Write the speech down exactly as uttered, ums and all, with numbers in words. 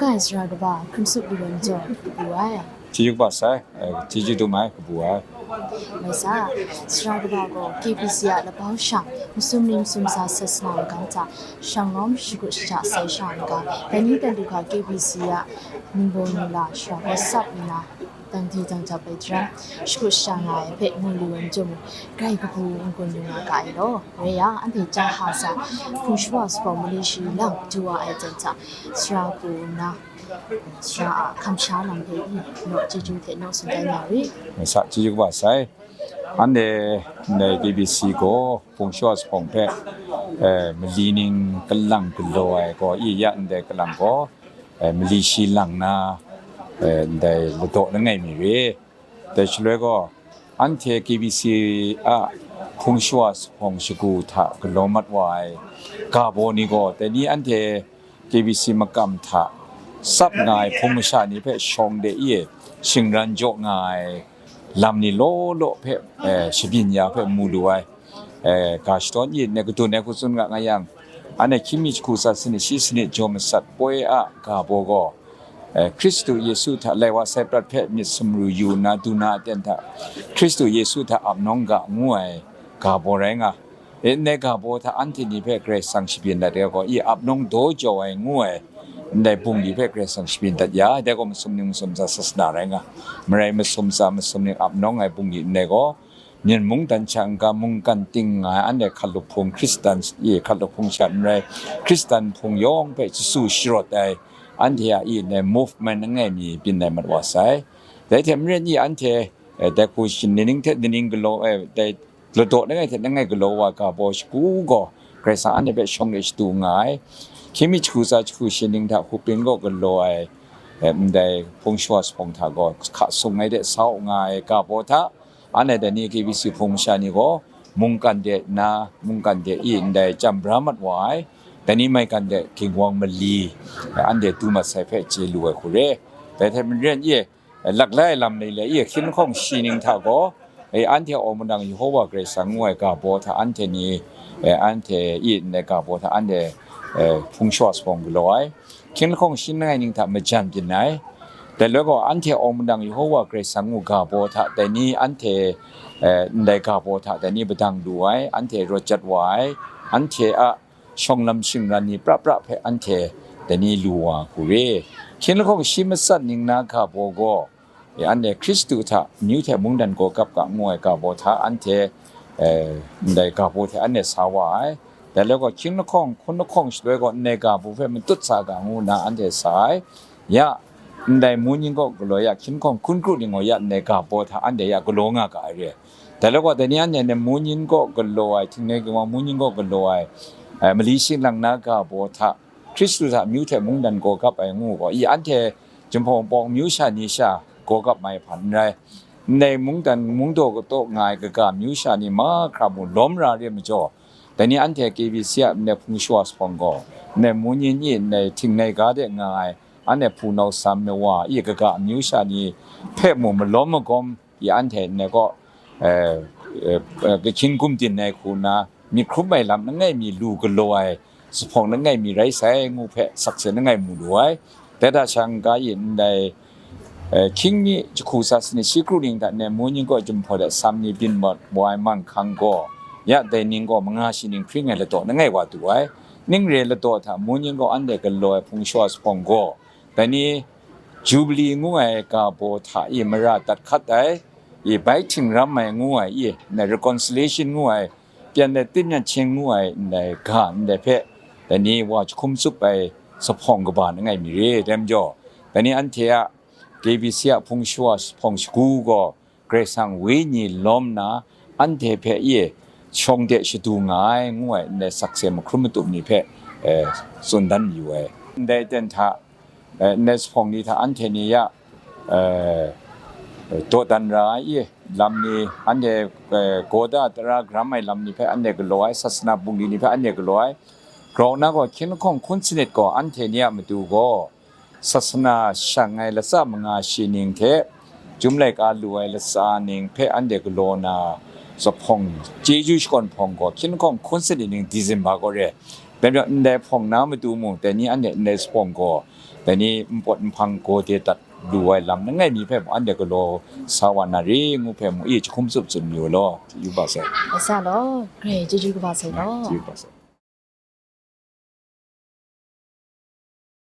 Ai sara kaba hkun sup lu ai majaw kabu ai. Chyeju kaba sai, eh, chyeju dum ai, kabu ai. Mai sa, sara kaba gaw K B C a labau sha masum ni masum sa sasana magam hta shanglawm shagut shaja sai sha n ga, dai ni dan du hka K B C a ningbaw ningla sara gaw sap nna, dangdi dangjap ai daram, shagut shaja nga ai hpe mu lu ai majaw mung, grai kabu n-gun lu nga ga ai law. Rai yang, anhte ja hka sa, hpung shawa sa gaw mali shi lang du wa ai jan hta, sara ku nna, sara a hkam sha lam hpe i, naw chyeju hte naw tsun tai na ri. Sa chyeju kaba sai. Anhte ndai K B C gaw hpung shawa sa hpawng hpe, eh, mali ning kalang galaw ai gaw, i ya ndai kalang gaw, eh, mali shi lang na, eh, ndai ladaw langai mi re. Dai shaloi gaw, anhte K B C a hpung shawa sa hpawng shagu hta galaw mat wa ai ga baw ni gaw, dai ni anhte K B C makam hta tsap nga ai hpung masha ni hpe shawng de i e, shingran jaw nga ai lam ni law law hpe, eh, shabyin ya hpe mu lu ai, eh, ga shadawn i ngai kadun ai hku tsun nga nga yang, anhte hkying mi jahku tsa sanit shi sanit jaw masat poi a ga baw gaw, eh, Hkristu Yesu hta lai wa sai prat hpe myit sumru yu nna du na aten hta, Hkristu Yesu hta ap nawng ga ngu ai ga baw rai nga. E, ndai ga baw hta anhte ni hpe Karai Kasang shabyin dat ai gaw, i ap nawng daw jau ai ngu ai, ndai bungli hpe Karai Kasang shabyin dat ya, dai gaw masum ning masum tsa sasana rai nga. Marai masum tsa masum ning ap nawng ai bungli ndai gaw, Myen mungdan hta n-ga mungkan ting nga ai anhte hkalup hpung Hkristan i hkalup hpung sha n rai, Hkristan hpung yawng hpe shasu sharawt ai anhte a i ndai movement langai mi byin ai mat wa sai. Dai hte maren i anhte, eh, dai hku shi nining hte nining galaw ai, dai ladaw langai hte langai galaw wa ga baw shagu gaw, Karai Kasang anhte hpe shawng de shadu nga ai. Hkying mi jahku tsa jahku shi ning hta hku pring gaw galaw ai, eh, ndai hpung shawa sa hpawng hta gaw hka sung ai de sau nga ai ga baw hta, anhte dai ni K B C hpung masha ni gaw mungkan de nna, mungkan de i ndai chyam bra mat wa ai, dai ni maigan de ginwang mali, eh, anhte du mat sai hpe chye lu ai hku re. Dai hte maren i, eh, laklai lam ni le i, hkying lahkawng shi ning hta gaw, eh, anhte a awng madang Yehova Karai Kasang ngu ai ga baw hta anhte ni, eh, anhte i ndai ga baw hta anhte, eh, hpung shawa sa hpawng galaw ai. Hkying lahkawng shi langai ning hta majan byin ai. Dai loi gaw, anhte a awng madang Yehova Karai Kasang ngu ga baw hta dai ni anhte, eh, ndai ga baw hta dai ni padang lu ai, anhte rawt jat wa ai, anhte a shawng lam shingran ni pra pra hpe anhte dai ni lu wa hku re. Hkying lahkawng shi matsat ning na ga baw gaw, e, anhte Hkristu hta amyu hte mungdan gaw gap ga ngu ai ga baw hta anhte, eh, ndai ga baw hte anhte sa wa ai. Dai loi gaw, hkying lahkawng, hkun lahkawng shaloi gaw, ndai ga baw hpe matut sa ga ngu nna anhte sa ai. Ya, ndai mu ning gaw galaw ya, hkying lahkawng hkun kru ning gaw ya, ndai ga baw hta anhte ya galaw nga ga ai re. Dai loi gaw, dai ni anhte ndai mu ning gaw galaw ai, htingnai ginwang mu ning gaw galaw ai, eh, mali shi lang na ga baw hta, Hkristu hta amyu hte mungdan gaw gap ai ngu gaw, i anhte Jinghpaw Wunpawng amyu sha ni sha gaw gap mai hpan n rai. Ndai mungdan mungdaw kataw nga ai kaga amyu sha ni mahkra mung lawm ra re ai majaw, dai ni anhte K B C a ndai hpung shawa sa hpawng gaw, ndai mu ning i ndai htingnai ga de nga ai, anhte hpunau sam ai wa i kaga amyu sha ni hpe mung malawm magawm, i anhte ndai gaw, eh, eh, eh, kahkying gumdin ai hku nna, myit hkrum ai lam langai mi lu galaw ai, zuphpawng langai mi rai sai ngu hpe sakse langai mu lu ai. Dai hta sha n-ga i ndai, eh, hkying mi jahku tsa sanit shi kru ning hta ndai mu ning gaw Jinghpaw de sam ni byin mat wa ai manghkang gaw, ya dai ning gaw manga shi ning hpring ai ladaw langai wa du ai. Ning re ladaw hta mu ning gaw anhte galaw ai hpung shawa sa hpawng gaw, dai ni Jubili ngu ai ga baw hta i mara dat hkat ai, i bai htingram ai ngu ai, i ndai reconciliation ngu ai, pyan let tit nyat hkying ngu ai ndai ga ndai hpe, dai ni wa jahkum tsup ai sa hpawng kaba langai mi re ai majaw, dai ni anhte a K B C a hpung shawa sa hpawng shagu gaw, Karai Kasang Wenyi lawm nna, anhte hpe e shawng de shadu nga ai, ngu ai ndai sakse mahkrum matup ni hpe, eh, tsun dan mayu ai. Ndai aten hta, eh, ndai sa hpawng ni hta anhte ni ya, eh, dawdan ra ai e, lam ni, anhte, eh, gawda tara garam ai lam ni hpe anhte galaw ai, sasana bungli ni hpe anhte galaw ai. Grau nna gaw, hkying lahkawng hkun sanit gaw anhte ni a matu gaw, sasana shang ai latsa manga shi ning hte, Chyum laika lu ai latsa ning hpe anhte galaw na, sa hpawng, chyeju shakawn hpawng gaw, hkying lahkawng hkun sanit ning December gaw re, Dai majaw ndai hpawng na matu mung, dai ni anhte ndai hpawng gaw, dai ni npawt nhpang gaw de dat lu ai lam langai mi hpe mung anhte galaw sa wa na re ngu hpe mung, e jahkum tsup tsun yu law, yu ba sai. Asa law, grai chyeju kaba sai law. Chyeju kaba sai.